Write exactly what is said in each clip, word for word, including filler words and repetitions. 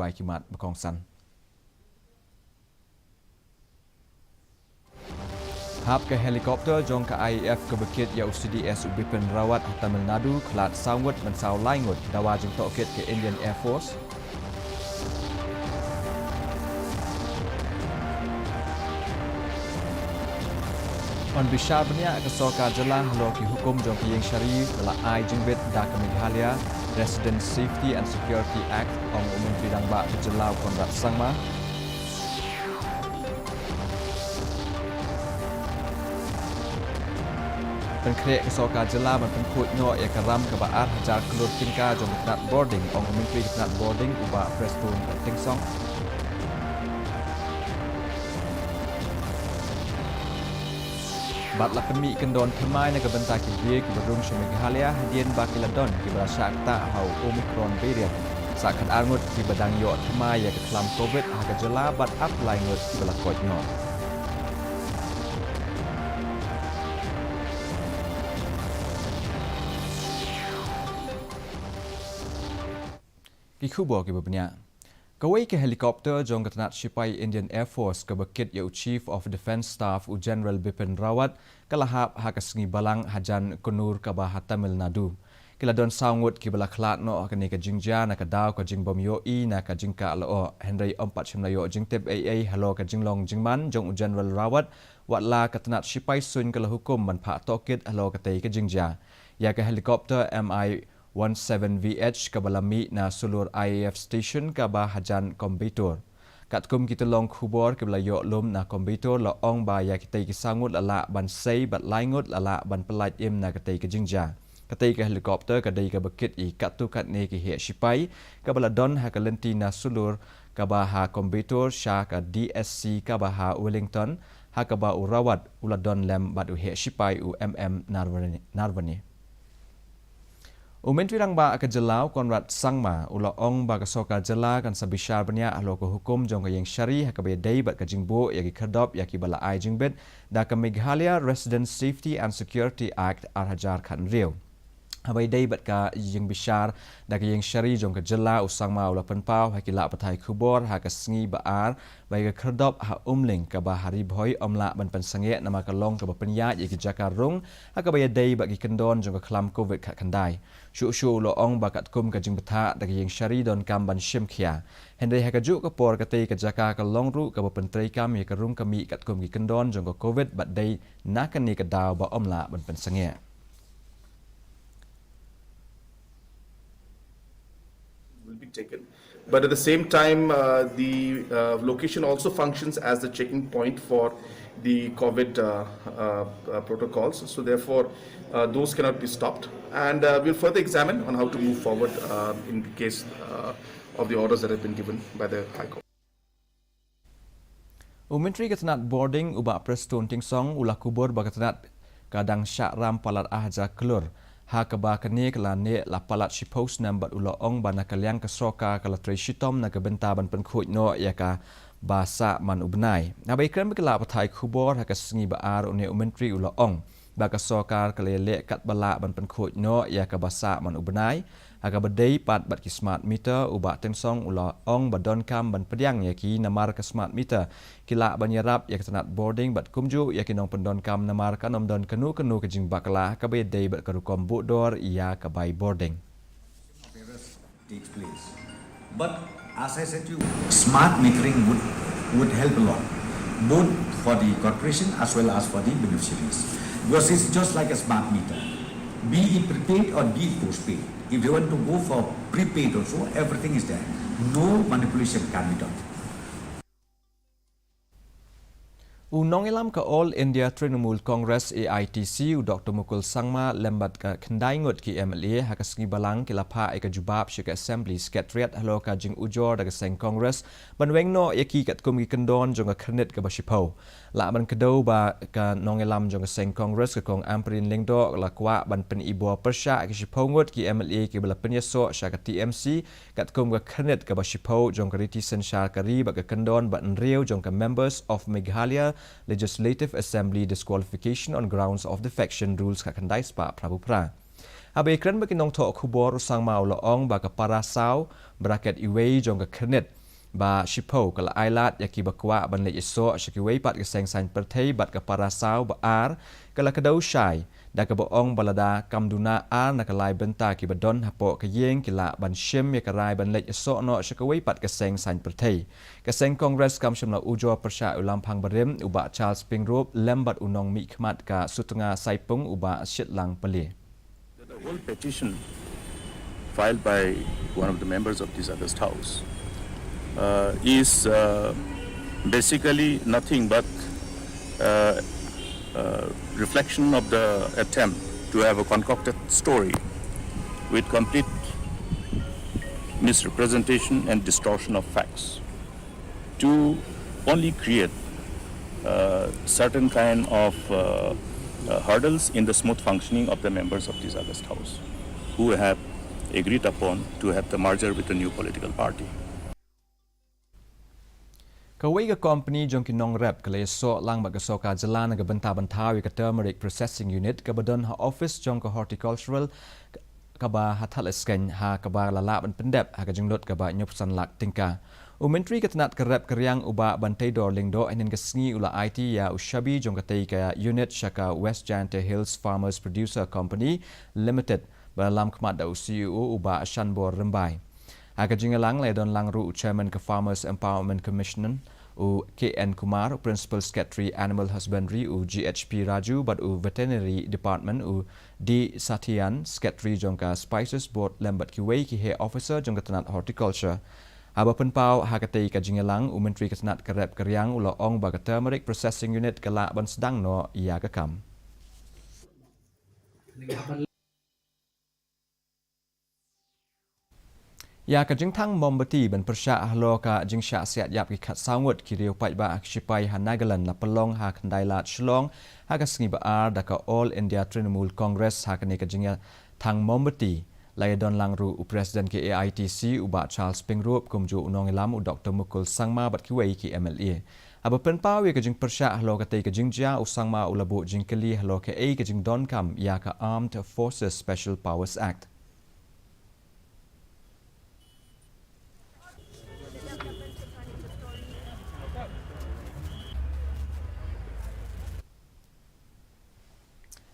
bai ki mat ba kongsan. Hap ka helicopter jong ka I A F kaba kit ïa u C D S u Bipin Rawat ha Tamil Nadu, khlad saw ngut ban saw lai ngut dawa jingtohkit ka Indian Air Force. Ban bishar bniah ka sorkar jylla halor ki hukum jong ka ïing shari ba la ai jingbit da ka Meghalaya Resident Safety and Security Act, ong u Myntri Rangbah ka jylla u Conrad Sangma. Pynkhreh ka sorkar jylla ban pynkhuid noh ïa ka ram kaba ar hajar klur tyngka jong ka tnat bording, ong u Myntri ka tnat bording u Bah Prestone Tynsong. Bad la pynmih kyndon thymmai na ka bynta ki briew kiba rung sha Meghalaya hadien ba ki la don kiba la shah ktah ha u Omicron variant. Sa khatar ngut kiba dang ïoh thymmai ïa ka khlam Covid ha ka jylla bad ap lai ngut kiba la koit noh. Ki khubor kiba bniah. Kawei ka helicopter jong ka tnat shipai Indian Air Force kaba kit ïa u Chief of Defence Staff u General Bipin Rawat ka la hap ha ka sngi Balang hajan Kannur kaba ha Tamil Nadu. Ki la don saw ngut kiba la khlad noh ha kane ka jingjia na ka daw ka jingbym ïohi na ka jingkah lyoh. Hynrei ym pat shym la ïoh jingtip ei ei halor ka jinglong jingman jong u General Rawat, wat la ka tnat shipai suiñ ka la hukum ban phah tohkit halor katei ka jingjia. Ïa ka helicopter M I one seven V H kaba la mih na sulur I A F station kaba hajan Coimbatore. Katkum ki tyllong khubor kiba la ïoh lum na Coimbatore la ong ba ïa kitei ki saw ngut la lah ban sei bad lai ngut la lah ban pyllait im na katei ka jingjia. Katei ka helicopter ka dei kaba kit ïa katto katne ki heh shipai kaba la don ha ka lynti na sulur kaba ha Coimbatore sha ka D S C kaba ha Wellington, ha kaba u Rawat u la don lem bad u heh shipai u M M Narawane. Narawane. U Myntri Rangbah ka jylla u Conrad Sangma u la ong ba ka sorkar jylla kan sa bishar bniah halor ka hukum jong ka ïing shari ha kaba ïadei bad ka jingbuh ïa ki khyrdop ïa kiba la ai jingbit da ka Meghalaya Resident Safety and Security Act ar hajar khathynriew. Haba ïadei bad ka jingbishar da ka ïing shari jong ka jylla, u Sangma u la pynpaw ha ki lad pathai khubor ha ka sngi ba ar ba ïa ka khyrdop ha Umling kaba ha Ri Bhoi ym lah ban pynsangeh namar ka long kaba pynïaid ïa ki jaka rung ha kaba ïadei bad ki kyndon jong ka khlam Covid khatkhyndai. Shuh shuh u la ong ba katkum ka jingbthah da ka ïing shari donkam ban shim khia. Hynrei ha kajuh ka por katei ka jaka ka long ruh kaba pyntreikam ïa ka rung ka mih katkum ki kyndon jong ka Covid bad dei na kane ka daw ba ym lah ban pynsangeh. Will be taken. But at the same time, uh, the uh, location also functions as the checking point for the COVID uh, uh, uh, protocols. So therefore, uh, those cannot be stopped. And uh, we'll further examine on how to move forward uh, in case uh, of the orders that have been given by the High Court. U Myntri ka tnat bording u Bah Prestone Tynsong u la kubur ba ka tnat ka dang shah ram palat ar hajar klur, ha kaba kane ka la neh la palat shiphew snem bad u la ong ba na ka liang ka sorkar ka la trei shitom na ka bynta ban pynkhuid noh ïa kaba sah man u bnai. Haba ïakren bad ki lad pathai khubor ha ka sngi ba ar, une u Myntri u la ong ba ka sorkar ka la ïaleh katba lah ban pynkhuid noh ïa kaba sah man u bnai. Ha kaba dei pat bad ki smart meter, u Bah Tynsong u la ong ba donkam ban pdiang ïa ki namar ka smart meter ki lah ban ïarap ïa ka tnat bording bad kumjuh ïa ki nongpyndonkam namar kan ym don kano kano ka jingbakla ha kaba ïadei bad ka rukom buh dor ïa ka bai bording. Takes place. But as I said to you, smart metering would, would help a lot, both for the corporation as well as for the beneficiaries. Because it's just like a smart meter. Be it prepaid or be it postpaid. If they want to go for prepaid also, everything is there. No manipulation can be done. U nongïalam ka All India Trinamool Congress, A I T C, u Doctor Mukul Sangma lem bad ka khyndai ngut ki M L A ha ka sngi Balang ki la phah ïa ka jubab sha ka Assembly Secretariat halor ka jingujor da ka seng Congress ban weng noh ïa ki katkum ki kyndon jong ka khyrnit kaba shiphew. Lah ban kdew ba ka nongïalam jong ka seng Congress ka Kong Ampareen Lyngdoh la kwah ban pynibor pyrshah ki shiphew ngut ki M L A kiba la pynïasoh sha ka T M C katkum ka khyrnit kaba shiphew jong ka riti synshar ka ri bad ka kyndon ba hynriew jong ka Members of Meghalaya Legislative Assembly Disqualification on Grounds of Defection Rules khatkhyndai spah phra phew phra. Haba ïakren bad ki nongthoh khubor, u Sangma u la ong ba ka para saw bracket wei jong ka khyrnit ba shiphew ka la ailad ïa kiba kwah ban leit ïasoh sha kiwei pat ka seng saiñ pyrthei bad ka para saw ba ar ka la kdew shai da kaba ong ba lada kam duna ar na ka lai bynta kiba don hapoh ka ïing ki lah ban shim ïa ka rai ban leit ïasoh noh sha kawei pat ka seng saiñ pyrthei. Ka seng Congress kam shym la ujor pyrshah u lamphang barim u Bah Charles Pyngrope lem bad u nongmihkhmat ka Sutnga Saipung u Bah Shitlang Pale. The whole petition filed by one of the members of this august House uh, is uh, basically nothing but uh, uh, reflection of the attempt to have a concocted story with complete misrepresentation and distortion of facts to only create uh, certain kind of uh, uh, hurdles in the smooth functioning of the members of this august House who have agreed upon to have the merger with a new political party. Kawei ka kompani jong ki nongrep ka la ïasoh lang bad ka sorkar jylla na ka bynta ban thaw ïa ka turmeric processing unit kaba don ha office jong ka horticultural kaba ha Thadlaskeiñ ha kaba la lah ban pyndep ha ka jinglut kaba hynñiewphew san lak tyngka. U Myntri ka tnat ka rep ka riang u Bah Banteidor Lyngdoh hynnin ka sngi u la aiti ïa u shabi jong katei ka unit sha ka West Jaintia Hills Farmers Producer Company Limited ba la lam khmat da u C E O u Bah Shanbor Rymbai. Ha ka jingïalang la ïadon lang ruh u Chairman ka Farmers Empowerment Commission, u K N Kumar, u Principal Secretary Animal Husbandry, u G H P Raju, bad u Veterinary Department, u D Sathian, Secretary jong ka Spices Board, lem bad kiwei ki heh officer jong ka tnat horticulture. Haba pynpaw ha katei ka jingïalang, u Myntri ka tnat ka rep ka riang u la ong ba ka turmeric processing unit ka lah ban sdang noh ïa ka kam. Ïa ka jingthang mombati ban pyrshah halor ka jingshah siat ïap ki khatsaw ngut ki riew paidbah ha ki shipai ha Nagaland la pynlong ha Khyndai Lad Shillong ha ka sngi ba ar da ka All India Trinamool Congress. Ha kane ka jingïathang mombati la ïadon lang ruh u President ka A I T C u Bah Charles Pyngrope, kumjuh u nongïalam u Doctor Mukul Sangma bad kiwei ki M L A. Haba pynpaw ïa ka jingpyrshah halor katei ka jingjia, u Sangma u la buh jingkylli halor kaei ka jingdonkam ïa ka Armed Forces Special Powers Act.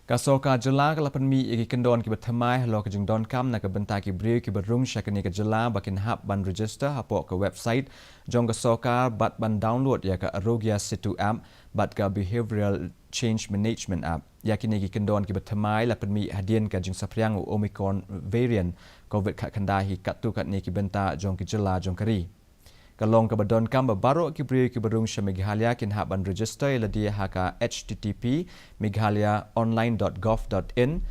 Ka sorkar jylla ka la pynmih ïa ki kyndon kiba thymmai halor ka jingdonkam na ka bynta ki briew kiba rung sha kane ka jylla ba kin hap ban register hapoh ka website jong ka sorkar bad ban download ïa ka Aarogya Setu app bad ka Behavioral Change Management app. Ïa kine ki kyndon kiba thymmai la pynmih hadien ka jingsaphriang u Omicron variant covid khatkhyndai hi katto katne ki bynta jong ki jylla jong ka ri. Ka long kaba donkam ba baroh ki briew kiba rung sha Meghalaya kin hap ban register ïa lade ha ka H T T P meghalaya online dot gov dot in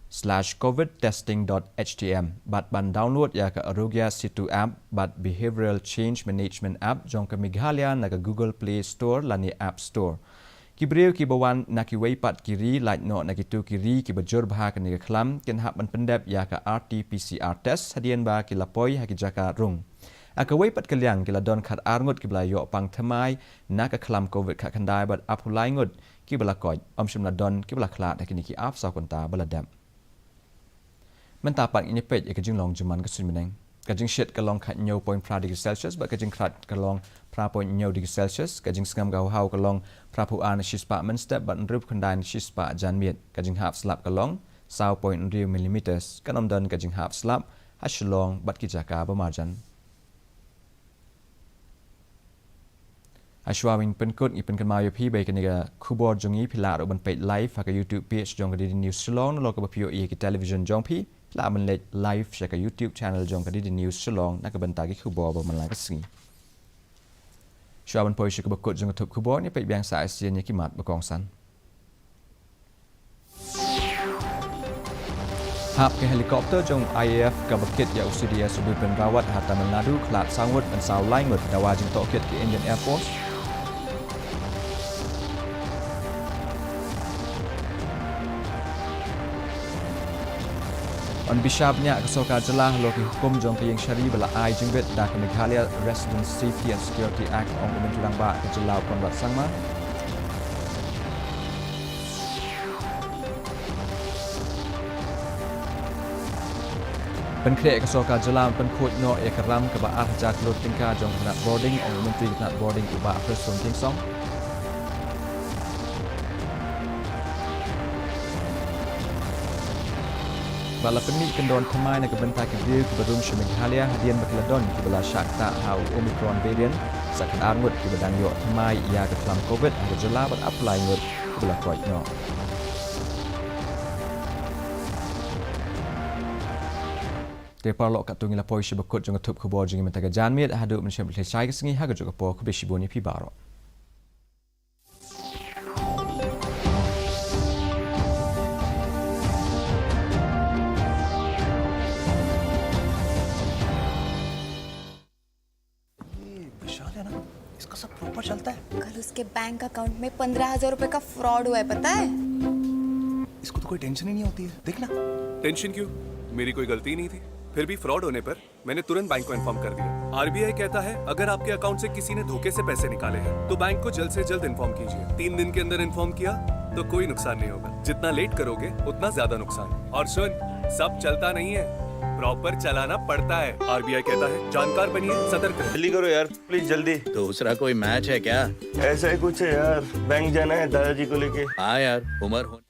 slash covid testing dot H T M bad ban download ïa ka Aarogya Setu app bad Behavioral Change Management app jong ka Meghalaya na ka Google Play Store lane App Store. Ki briew kiba wan na kiwei pat ki ri, lait noh na kito ki ri kiba jur bha kane ka khlam, kin hap ban pyndep ïa ka R T P C R test hadien ba ki la poi ha ki jaka rung. Ha kawei pat ka liang, ki la don khatar ngut kiba la ïoh pang thymmai na ka khlam covid khatkhyndai bad arphew lai ngut kiba la koit. Ym shym la don kiba la khlad ha kine ki arphew saw kynta ba la dep. Mynta pat ngin ïa peit ïa ka jinglong jingman ka suiñ bneng. Ka jingshit ka long khathynñiew point phra degree Celsius bad ka jingkhrat ka long phra point hynñiew degree Celsius. Ka jingsngam ka hawhaw ka long phraphew ar na shispah mynstep bad hynriewphew khyndai na shispah janmiet. Ka jinghap slap ka long saw point hynriew millimeters. Kan ym don ka jinghap slap ha Shillong bad ki jaka ba marjan. Hashwa ban pynkut, ngi pynkynmaw ïa phi ba ïa kane ka khubor jong ngi phi lah ruh ban peit live ha ka YouTube page jong ka D D News Shillong, nalor kaba phi ïohi ha ki television jong phi, phi lah ban leit live sha ka YouTube channel jong ka D D News Shillong na ka bynta ki khubor ba man la ka sngi. Shuwa ban poi sha kaba kut jong ka thup khubor, ngi peit biang sa shisien ïa ki mat ba kongsan. Hap ka helicopter jong I A F kaba kit ïa u C D S u Bipin Rawat ha Tamil Nadu, khlad saw ngut, pynsaw lai ngut, dawa jingtohkit ka Indian Air Force. Yn bishar bniah ka sorkar jylla halor ki hukum jong ka ïing shari ba la ai jingbit da ka Meghalaya Residents Safety and Security Act, ong u Myntri Rangbah ka jylla u Conrad Sangma. Pynkhreh ka sorkar jylla ban pynkhuid noh ïa ka ram kaba ar hajar klur tyngka jong ka tnat bording, ong u Myntri ka tnat bording u Bah Prestone Tynsong. Ba la pynmih kyndon thymmai na ka bynta ki briew kiba rung sha Meghalaya hadien ba ki la don kiba la shah ktah ha u Omicron variant. Sa khatar ngut kiba dang ïoh thymmai ïa ka khlam covid ha ka jylla bad arphew lai ngut kiba la koit noh. Te paralok, katto ngi la poi sha ba kut jong ka thup khubor jong ngi mynta ka janmiet. Haduh mynshem pyrthei shai ka sngi, ha ka juh ka por, khublei shibun ïa phi baroh. ये विशाल है ना, इसका सब प्रॉपर चलता है। कल उसके बैंक अकाउंट में पन्द्रह हज़ार रुपए का फ्रॉड हुआ है, पता है? इसको तो कोई टेंशन ही नहीं होती है, देख ना। टेंशन क्यों? मेरी कोई गलती ही नहीं थी। फिर भी फ्रॉड होने पर मैंने तुरंत बैंक को इन्फॉर्म कर दिया। आरबीआई कहता है, अगर आपके अकाउंट से किसी ने धोखे से पैसे निकाले हैं, तो बैंक को जल्द से जल्द इन्फॉर्म कीजिए। तीन दिन के अंदर इन्फॉर्म किया, तो कोई नुकसान नहीं होगा। जितना लेट करोगे, उतना ज्यादा नुकसान। और सुन, सब चलता नहीं है, प्रॉपर चलाना पड़ता है। आरबीआई कहता है, जानकार बनिए, सतर्क रहें। जल्दी करो यार, प्लीज जल्दी। दूसरा कोई मैच है क्या? ऐसा ही कुछ है यार, बैंक जाना है दादाजी को लेके। हाँ यार, उम्र हो